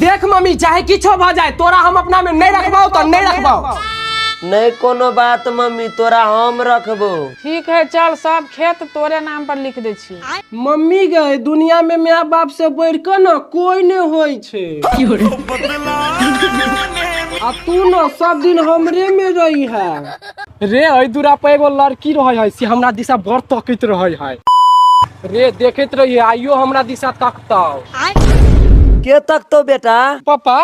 देख मम्मी, चाहे किछो भ जाए तोरा हम अपना में नहीं रखबाओ तो नहीं रखबाओ। नहीं कोनो बात मम्मी, तोरा हम रखबो। ठीक है चल, सब खेत तोरे नाम पर लिख दे छी। मम्मी गए, दुनिया में माय बाप से बढ़ के न कोई नहीं होई छे। आ तू न सब दिन हमरे में रही है। रे एहि दूरा पर एगो लड़की रहे है, से हमरा दिशा बड़ तकैत रहे है। रे देखैत रही, आइयो हमरा दिशा तकतौ। के तकतो बेटा? पापा।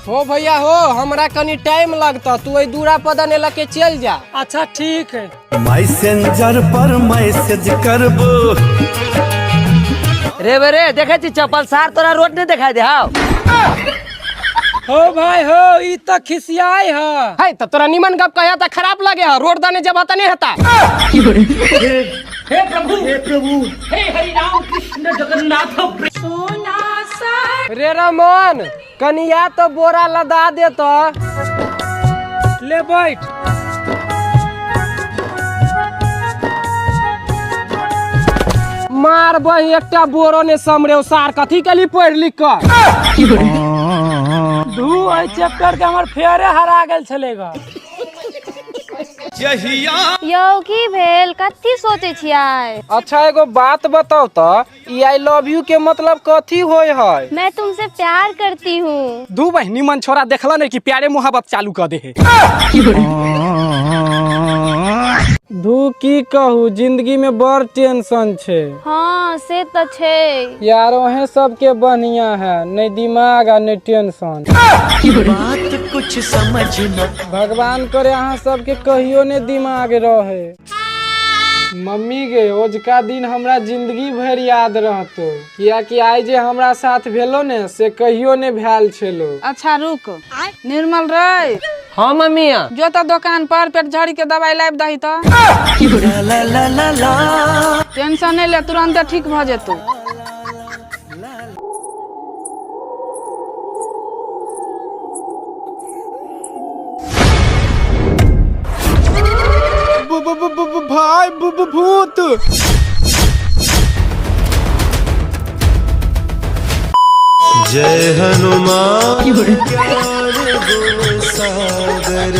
हो भैया हो, हमरा कनी टाइम लगता, तू एहि दूरा पर दने लके चल जा। अच्छा ठीक है। मैसेंजर पर मैसेज करबो। रे बे रे, देखे छी चप्पल सार तोरा रोड नहीं दिखाई दे हाव। हो भाई हो, ई त खिसियाई है। है त तोरा निमन गप कहिया त खराब लगे है, रोड दने जब त नहीं हेता। रे रमन, कनिया तो बोरा लदा देता। ले बैठ। मार बही, एकटा बोरो ने समरे सार कथी के लिए पढ़ लिख कर। धू, एहि चैप्टर के हमर फेरे हरा गेल छलेगा। यौ की भेल, कथी सोचे छियै? अच्छा एगो बात बताओ त, ई I love you के मतलब कथी होय है? मैं तुमसे प्यार करती हूँ। दू बहिनी निमन छोरा देखला नहीं कि प्यारे मोहब्बत चालू कर दे है। धू की कहू, जिंदगी में बड़ टेंशन छे। हाँ से त छे। यार ओहे सबके बढ़िया है, नहीं दिमाग आ नहीं टेंशन। बात कुछ समझ न भगवान करे अहाँ सबके कहियो ने दिमाग रहे। मम्मी गे, ओजका दिन हमरा जिंदगी भर याद रहतो, कियाकि आइ जे हमरा साथ भेलो ने से कहियो ने भेल छेलो। अच्छा रुक निर्मल रे। हाँ मम्मी। जो तो दुकान पर पेट झड़ी के दवाई लाबि दही त। ला ला ला ला। टेंशन नहीं ले, तुरंत ठीक भ जेतौ। भाई भूत। जय हनुमान ज्ञान गुण सागर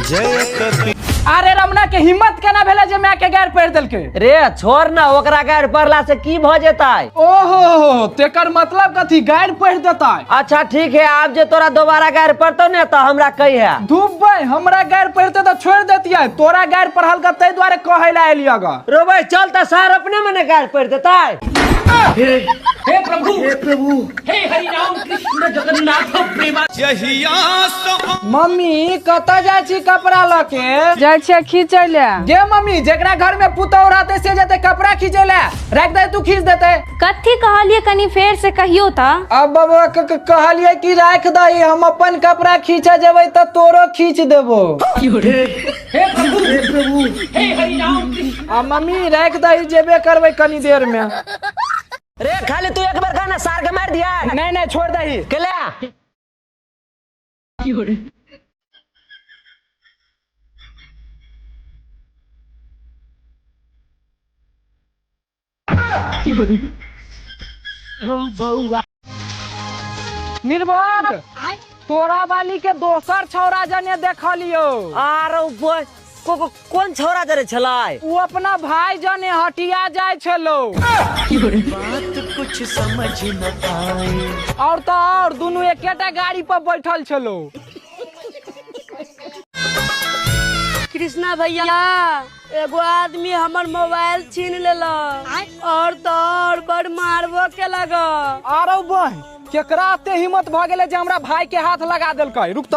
जय कपि। अरे रमना के हिम्मत केना भेलै जे माय के गारि पढ़ि देलकै? रे छोड़ ना, ओकरा गारि पढ़ला से की भ जेतै? ओहो, तेकर मतलब कथी, गारि पढ़ि देतै? अच्छा ठीक है, आब जे तोरा दोबारा गारि पड़तौ ने त हमरा कहिहे। धूप भाई, हमरा गारि पढ़ते त छोड़ देतियै, तोरा गारि पढ़ल के ताहि दुआरे कहै ला एलियै ग। रो भाई चल त सार अपने मने गारि पढ़ि देतै। मम्मी कतऽ जाइ छी कपड़ा लऽ के? जाइ छियै खींचै ले। गे मम्मी, जेकरा घर में पुतौह रहते से जेते कपड़ा खींचे ले, राख दे तू खींच देते। कथी कहलिए कनी फेर से कहियो त। अब बाबा कहलिए कि राख दही, हम अपन कपड़ा खींचे जेबै त तोरो खींच देबो। आ मम्मी राख दही, जेबे करबै कनी देर में। रे खाली तू एक बार कहना सार के मार दिया। नहीं नहीं छोड़ दही। केला निर्भर, तोरा वाली के दोसर छौरा जने देखलियो। आरो बॉय, कोन छौरा जरे छलै? उ अपना भाई जने हटिया जाय छलो। बात कुछ समझ न आए। और तो और दुनू एकेटा गाड़ी पर बैठल छलो। कृष्णा भैया, एगो आदमी हमर मोबाइल छीन लेलक और तो और बड़ मारबो के लग। आरो बह, केकरा एते हिम्मत भ गेलै जे हमरा भाई के हाथ लगा देलकै? रुक त।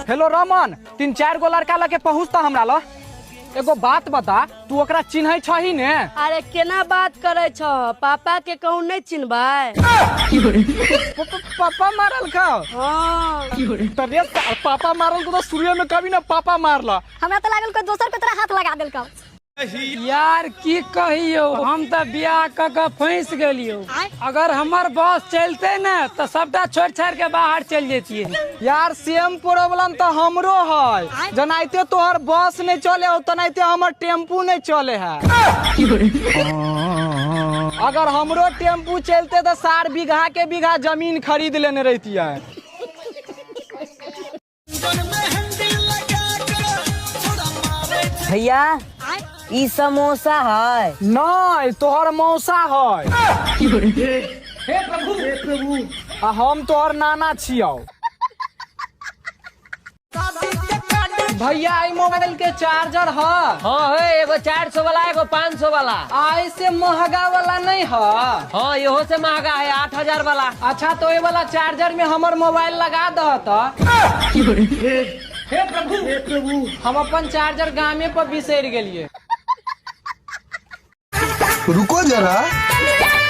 हेलो रमन, 3-4 गो लड़का लके पहुँचता हमरा ल। एगो बात बता, तू ओकरा चिन्है छही ने? अरे केना बात करे छह, पापा के कहूँ नहीं चिन्हबै? पापा मारल का? हाँ। त रे पापा मारल को तो शुरू में कभी ना पापा मारला। हमरा तो लागल कोई दोसर के तोरा हाथ लगा देलकौ। यार की कहियो, हम तऽ बियाह क के फंसि गेलियो। अगर हमर बस चलते ने तऽ सबटा छोड़ि छाड़ि के बाहर चलि जैतियै। यार सेम प्रॉब्लम तऽ हमरो है, जनाइते तोहर बस नहीं चले हो तेनाहिते हमर टेम्पू नहीं चले है। अगर हमरो टेम्पू चलते तो 4 बीघा के बीघा जमीन खरीद लेने रहती है। भैया ई समोसा है। नहीं तोहर मौसा है। हे प्रभु, हे प्रभु, आ हम तोहर नाना छियौ। भैया ई मोबाइल के चार्जर है। हाँ है, एगो 400 वाला एगो 500 वाला। आ ऐसे महंगा वाला नहीं है। हाँ इहो से महंगा है, 8000 वाला। अच्छा तो ये वाला चार्जर में हमर मोबाइल लगा दह त। हे प्रभु, हे प्रभु, हम अपन चार्जर गामे पर बिसरि गेलिए। रुको जरा।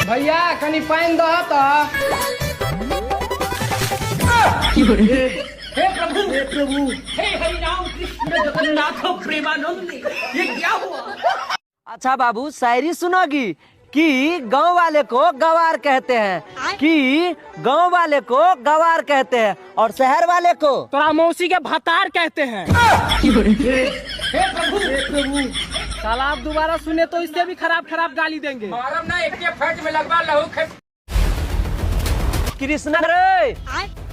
भैया कनी पानि दह त। हे प्रभु, हे प्रभु, हे हरि राम कृष्ण जगन्नाथ प्रेमानंद, ये क्या हुआ? अच्छा बाबू शायरी सुनोगी कि गांव वाले को गवार कहते हैं, कि गांव वाले को गवार कहते हैं और शहर वाले को तोरा मौसी के भतार कहते हैं। हे प्रभु, हे प्रभु, साला आप दोबारा सुने तो इससे भी खराब खराब गाली देंगे। मारम ना एक फट में लगवा लहू खे। कृष्णा रे,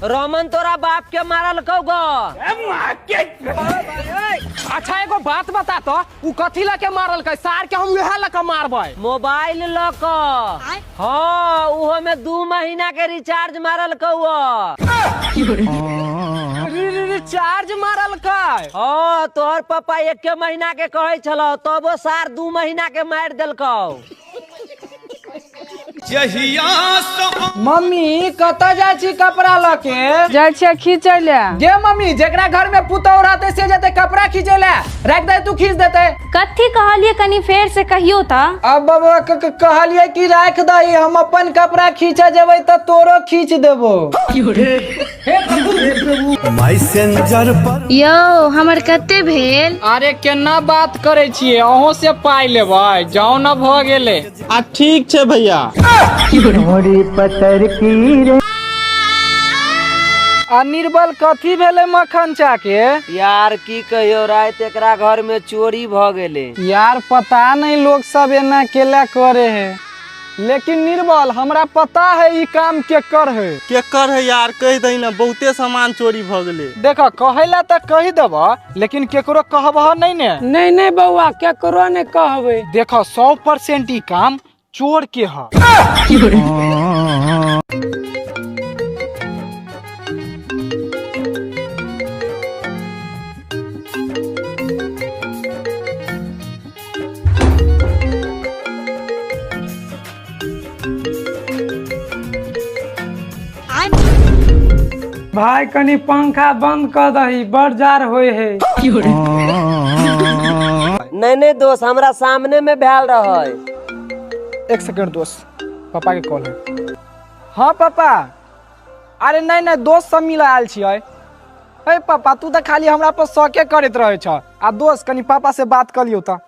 रोमन तोरा बाप के मारल कौ गो। अच्छा एगो बात बता तो, उ कथी लके मारल कै? सार के हम उहे लके मारबै। मोबाइल लक। हाँ उहो में 2 महीना के रिचार्ज मारल कौ। रिचार्ज मारल कै? हाँ तोहर पापा 1 महीना के कहै छलौ, तबो सार 2 महीना के मारि देलकौ। मम्मी कतऽ जाइ छी कपड़ा लऽ के? जाइ छियै खींचै ले। गे मम्मी जेकरा घर में पुतौह रहतै से जेतै कपड़ा खींचै ले, राखि दे तू खींच देतै। कथी कहलियै कनी फेर से कहियो त। अब बाबा कहलियै कि राखि दही, हम अपन कपड़ा खींचे जेबै तऽ तोरो खींच देबो। मैसेंजर पर यौ हमर कते भेल? अरे केना बात करै छियै, अहूँ से पाइ लेबै, जाउ न भऽ गेलै। आ ठीक छै भैया। आ निर्बल कथी भेलै मक्खन चा के? यार की कहियो, राति एकरा घर में चोरी भ गेलै। यार पता नहीं लोग सब एना केला करे है, लेकिन निर्बल हमरा पता है ई काम केकर है। केकर है यार कहि दही ना, बहुते सामान चोरी भ गेलै। देखो कहैला त कहि देब, लेकिन केकरो कहबह नहीं ने। नहीं नहीं बौआ केकरो नहीं कहबै। देखो 100% ई काम चोर के है। भाई कनी पंखा बंद कर दही, बड़ जार होय है। नहीं नहीं दोस्त हमरा सामने में भेल रहे। एक सेकंड दोस्त, पापा के कॉल है। हाँ पापा। अरे नहीं नहीं दोस्त सब मिला आयल छियै। हे पापा तू तो खाली हमरा पर शौके करैत रहे छ। आ दोस्त कनी पापा से बात कर लियौ त।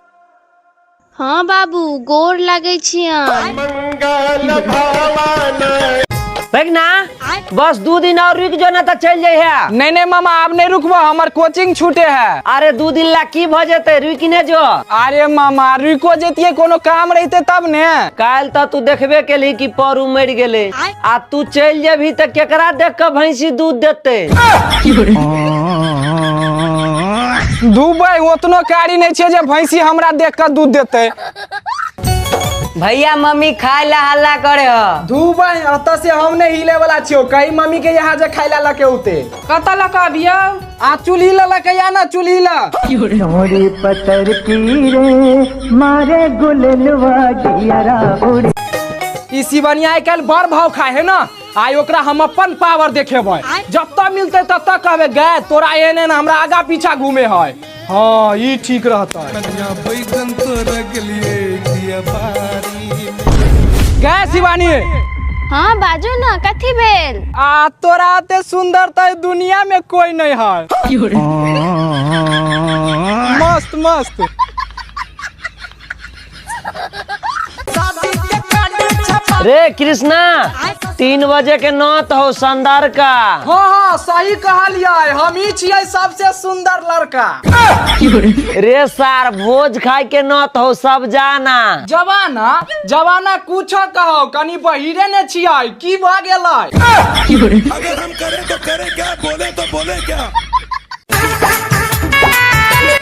हाँ बाबू गोर लागै छियन। ना बस 2 दिन और रुक जो ना तो चल जाइए। नहीं नहीं मामा अब नहीं रुकबो, हमर कोचिंग छूटे है। अरे 2 दिन ला की भ जेते, रुक ने जो। अरे मामा रुको जेतिए, कोनो काम रहते तब ने। काल तो तू देखबे केली कि परू मर गेले, आ तू चल जेबही त केकरा देख के भैंसी दूध देते? दुबई ओतनो कारी नहीं छे जे भैंसी हमरा देख के दूध देते। भैया मम्मी खाए ला हल्ला करे ह। दुबई अतः से हम नहीं हिले वाला छियो, कहीं मम्मी के यहाँ जे खाए ला लके उते। कतऽ लऽ के अबियौ? आ चूल्ही ला लके या ना चूल्ही ला। ई सिवनिया आइ काल्हि बड़ भाव खाए है ना, आइ ओकरा हम अपन पावर देखेबै। जब तक मिलते तब तक कहबै गए तोरा एहन एहन हमरा आगा पीछा घूमे है। हाँ ई ठीक रहता है। गए शिवानी। हाँ बाजू ना कथी भेल? आ तोरा एते सुंदर त दुनिया में कोई नहीं है। मस्त मस्त। रे कृष्णा, 3 बजे के नौत हो संदार का। हाँ हाँ, सही कहलियै, हम ही छियै सबसे सुंदर लड़का। रे सार, भोज खाय के नौत हो, सब जाना। जवाना जवाना कुछो कहो, कनी बहिरे ने छियै, की भऽ गेलै? अगर हम करें तो करें क्या, बोले तो बोले क्या।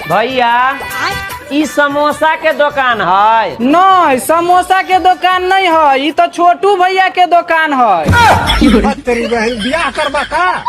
भैया, ई समोसा के दुकान है? नहीं, समोसा के दुकान नहीं है, ई तो छोटू भैया के दुकान है। तेरी बहन, ब्याह करबा का?